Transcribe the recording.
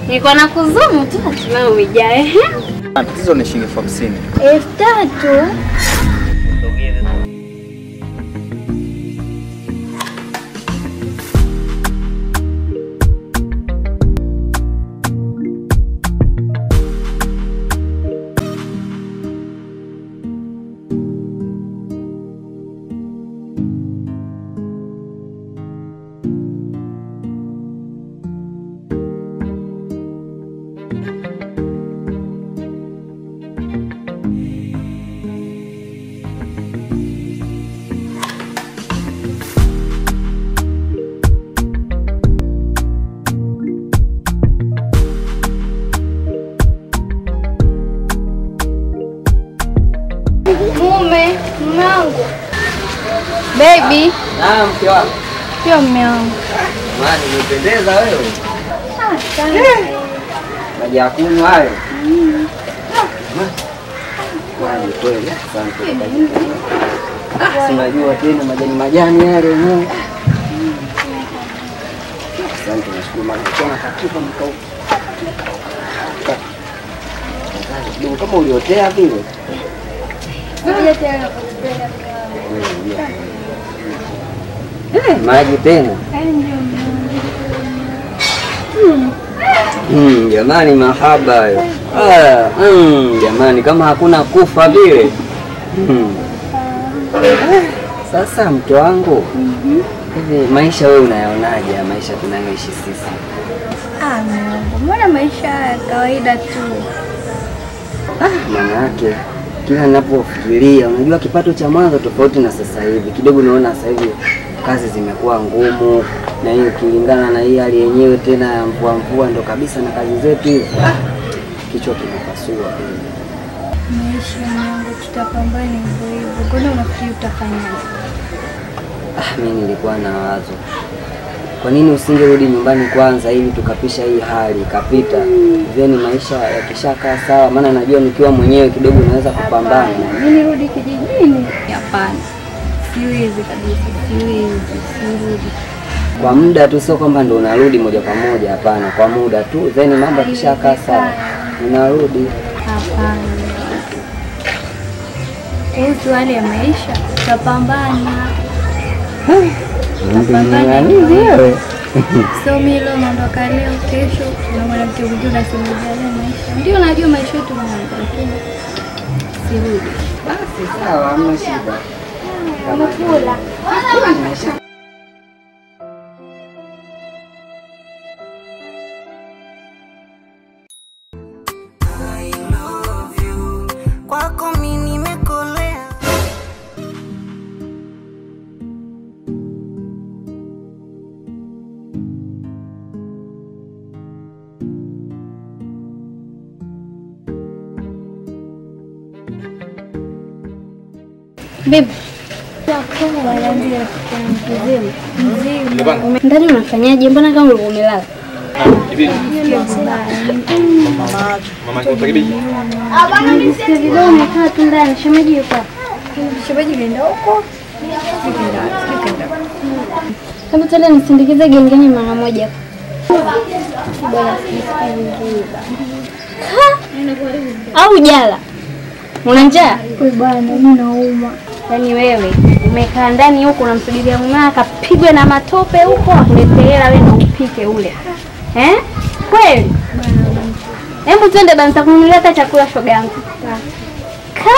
Nilikuwa nakuzumu tu hatimaye umejaa. Tatizo ni shilingi 50,000. 3,000. Baby. Naam, mke wangu. Sio mume wangu. Maana umependeza wewe. Asante. Maji ya kunywa hayo. Maji kweli, asante. Si unajua tena majani majani yale yenyewe. Asante, nashukuru maana ukiona kakipa mkauka. Kidogo kama uliotea vile. Maji tena. Jamani mahaba hayo. Jamani kama hakuna kufa vile. Sasa mke wangu, hivi maisha wewe unayaonaje maisha tunayoishi sisi? Mungu, mbona maisha ya kawaida tu. Maana yake kila ninapofikiria, unajua kipato cha mwanzo tofauti na sasa hivi. Kidogo naona sasa hivi kazi zimekuwa ngumu na hiyo kilingana na hii hali yenyewe tena ya mvua mvua ndo kabisa na kazi zetu hizi. Kichwa kimepasua kweli. Maisha yangu tutapambana hivyo hivyo. Kwani unafikiri utafanyaje? Mimi nilikuwa na wazo. Kwa nini usingerudi nyumbani kwanza ili tukapisha hii hali ikapita? Then maisha yakishakaa sawa, maana najua nikiwa mwenyewe kidogo naweza kupambana. Mimi nirudi kijijini? Hapana. Siwezi kabisa, siwezi, sirudi. Kwa muda tu, sio kwamba ndio unarudi moja kwa moja, hapana. Kwa muda tu, then mambo yakishakaa sawa unarudi. Hapana. Kuhusu hali ya maisha, tutapambana. Wewe. So mimi leo naondoka leo, kesho na mwanamke mwingine unasimulia leo maisha. Ndio najua maisha yetu mwanzo, lakini sirudi. Basi sawa, hamna shida. Unakula. I love you. Kwako mimi nimekolea. Babe. Ndani unafanyaje? Mbona kama umelala? Mama utakibi. Nisikie umekaa tu ndani. Shemeji yuko. Shemeji kaenda huko. Hebu tena nisindikize gengeni mara moja. Bwana sisikii vizuri. Au jala? Una njaa? Bwana mimi nauma. Yaani wewe umekaa ndani huko unamsubiria mume akapigwe na matope huko akuletee hela wewe na upike ule. Eh? Kweli? Hebu twende bana nitakununulia hata chakula shoga yangu. Ka.